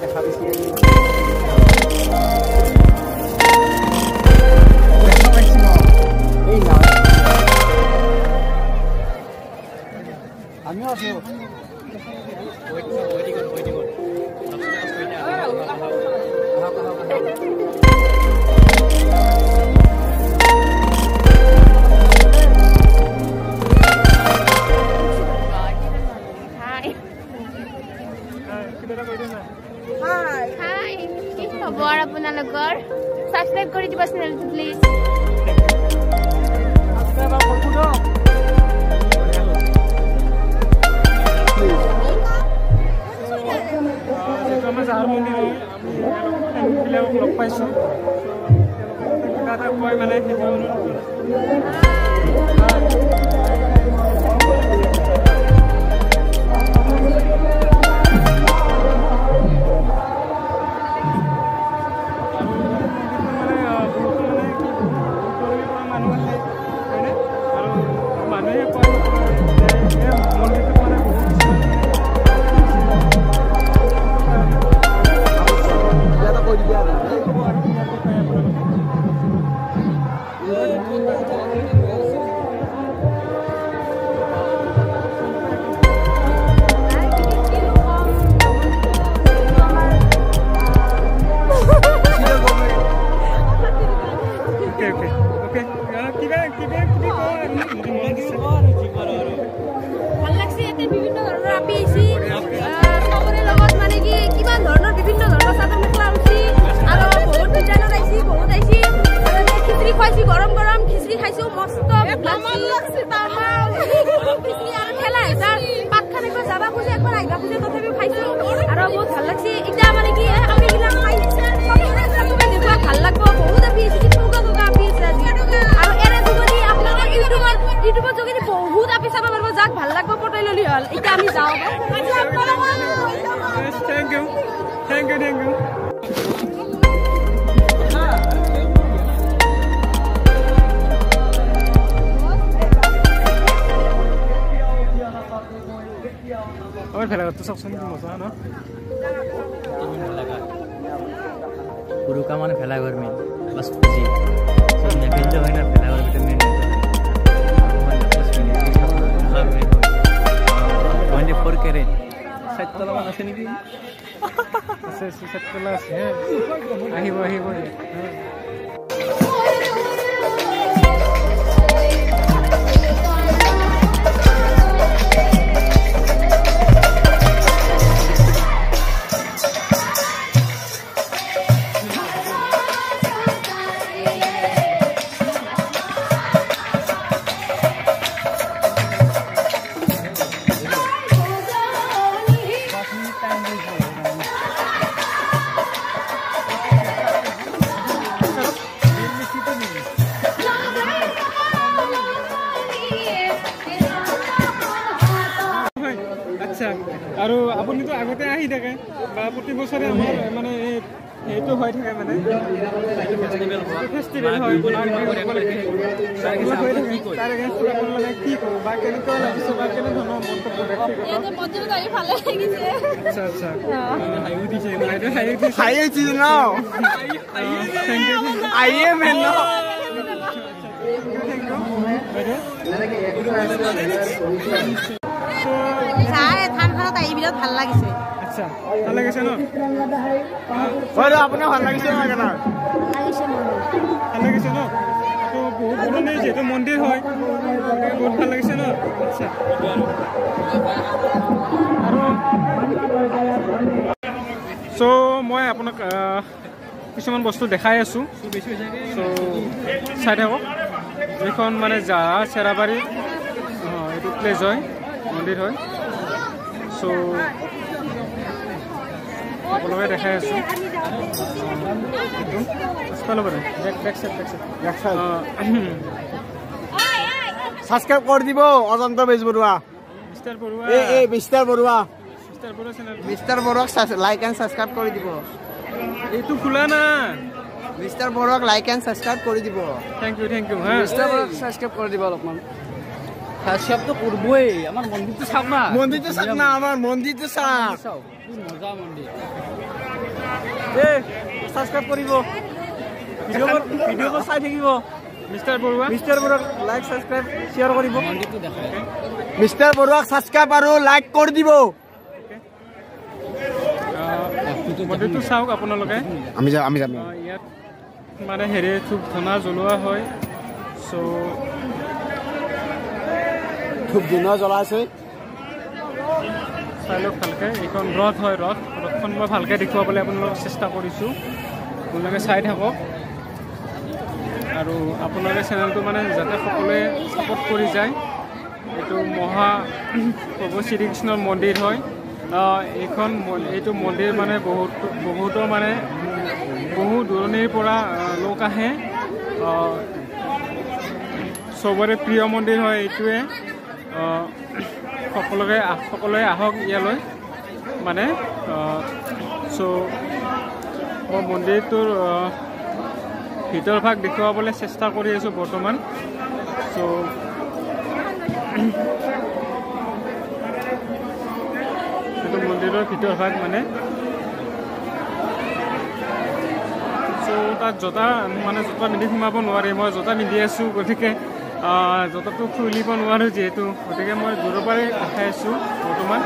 দেখা পাইছি। আমিও আছো। হাই, কি খবৰ আপোনালোকৰ? ছাবস্ক্ৰাইব কৰি দিব চেনেলটো প্লিজ। যিটো আমাৰ জাহাৰ মন্দিৰ হয়, আমি বিলাকক লগ পাইছোঁ, কিবা এটা কয় মানে সেইটো। মানুহ আহে হয়নে? আৰু মানুহে কয় যে মন্দিৰটো মানে বহুত ভাল লাগছে। ইয়াতে বিভিন্ন ধৰণৰ আপি আহিছে চবৰে লগত, মানে কি কিমান ধৰণৰ বিভিন্ন ধৰণৰ চাদৰ মেখেলা উঠি আৰু বহুত ডিজাইনত আহিছে, বহুত আহিছে। আৰু খিচিৰি খুৱাইছি, গৰম গৰম খিচিৰি খাইছো, মস্ত খিচিৰি। আৰু ঠেলা হেঁচা পাতখান একবাৰ যাবা খোজে, একবাৰ আহিবা খোজে, তথাপিও খাইছো আৰু বহুত ভাল লাগছে। এতিয়া মানে কি আপিবিলাক খাই দেখুৱা ভাল লাগব। বহুত আপি আহিছে, বগা বগা আপি আছে আজি। আৰু এৰে যোগেদি আপোনালোকে ইউটিউবৰ যোগেদি বহুত আপি চাব পাৰিব, যাক ভাল লাগব পটাই ললি হ'ল। এতিয়া আমি যাওঁ। Thank you, thank you, thank you. আমাৰ ভেলাঘৰটো চাওকচোন, কি মজা ন? উৰুকা মানে ভেলাঘৰ মেইন, বাছ পুঁজি নেপেঞ্জ হয় না, ভেলাঘৰ ভিতৰত মেইন। 24 কেৰেট চাৰিতলামান আছে নেকি? আছে আছে, চাৰিতলা আছে। আহিব আহিব। আচ্ছা, আৰু আপুনিতো আগতে আহি থাকে বা প্ৰতি বছৰে আমাৰ মানে সেইটো হৈ থাকে, মানে ফেষ্টিভেল হয়, তাৰ এগেইনষ্টত আপুনি মানে কি ক'ব বা কেনেকুৱা লাগিছে বা কেনেধৰণৰ মন্তব্য ব্যক্তিগত? আচ্ছা আচ্ছা, হাঁহি উঠিছে ন? Thank you. আহিয়ে মেন ন। থানখনত আহি বিৰাট ভাল লাগিছে। আচ্ছা, ভাল লাগিছে ন? হয়, আপোনাৰ ভাল লাগিছে? ভাল লাগিছে ন? তো বহুত পুৰণি যিহেতু মন্দিৰ হয়, বহুত ভাল লাগিছে ন? আচ্ছা, আৰু চ' মই আপোনাক কিছুমান বস্তু দেখাই আছোঁ, চ' চাই থাকক। এইখন মানে জাহা চেৰাবাৰী এইটো প্লেচ হয়, মন্দিৰ হয়। চ' সকলোকে দেখাই আছোঁ। এইটো পাছফালৰ পাৰে, back back side, back side. Subscribe কৰি দিব অজন্তা বেজবৰুৱা, মিষ্টাৰ বৰুৱা, এই mister Baruah, mister Baruah channel, mister বৰুৱাক লাইক এণ্ড ছাবস্ক্ৰাইব কৰি দিব। এইটো খোলা না? মিষ্টাৰ বৰুৱাক লাইক এণ্ড ছাবস্ক্ৰাইব কৰি দিব। Thank you, thank you. হা, মিষ্টাৰ বৰুৱাক ছাবস্ক্ৰাইব কৰি দিব অলপমান। ছাবস্ক্ৰাইবটো কৰিবই। আমাৰ মন্দিৰটো চাওক না, মন্দিৰটো চাওক না, আমাৰ মন্দিৰটো চাওক, চাওক কি মজা মন্দিৰ। এই ছাবস্ক্ৰাইব কৰিব, ভিডিঅ'বোৰ চাই থাকিব। মিষ্টাৰ বৰুৱা, মিষ্টাৰ বৰুৱাক লাইক ছাবস্ক্ৰাইব শ্বেয়াৰ কৰিব। মন্দিৰটো দেখাই মিষ্টাৰ বৰুৱাক ছাবস্ক্ৰাইব আৰু লাইক কৰি দিব। মন্দিৰটো চাওক আপোনালোকে। আমি যাম, আমি যাম। ইয়াত মানে হেৰি ধূপ ধূনা জ্বলোৱা হয়। চ' ধূপ ধূনা জ্বলাইছে, চাই লওক ভালকৈ। এইখন ৰথ হয়, ৰথ, ৰথখন মই ভালকৈ দেখুৱাবলৈ আপোনালোকক চেষ্টা কৰিছোঁ, আপোনালোকে চাই থাকক। আৰু আপোনালোকে চেনেলটো মানে যাতে সকলোৱে ছাপোৰ্ট কৰি যায়। এইটো মহা প্ৰভু শ্ৰীকৃষ্ণৰ মন্দিৰ হয়। এইখন এইটো মন্দিৰ মানে বহুত বহুতো মানে বহু দূৰণিৰ পৰা লোক আহে। চবৰে প্ৰিয় মন্দিৰ হয় এইটোৱে। সকলোকে সকলোৱে আহক ইয়ালৈ মানে। চ' মই মন্দিৰটোৰ ভিতৰ ভাগ দেখুৱাবলৈ চেষ্টা কৰি আছোঁ বৰ্তমান। চ' এইটো মন্দিৰৰ ভিতৰ ভাগ মানে। চ' তাত জোতা মানে জোতা পিন্ধি সোমাব নোৱাৰি, মই জোতা পিন্ধি আছোঁ, গতিকে জোতাটো খুলিব নোৱাৰোঁ যিহেতু, গতিকে মই দূৰৰ পৰাই দেখাই আছোঁ বৰ্তমান।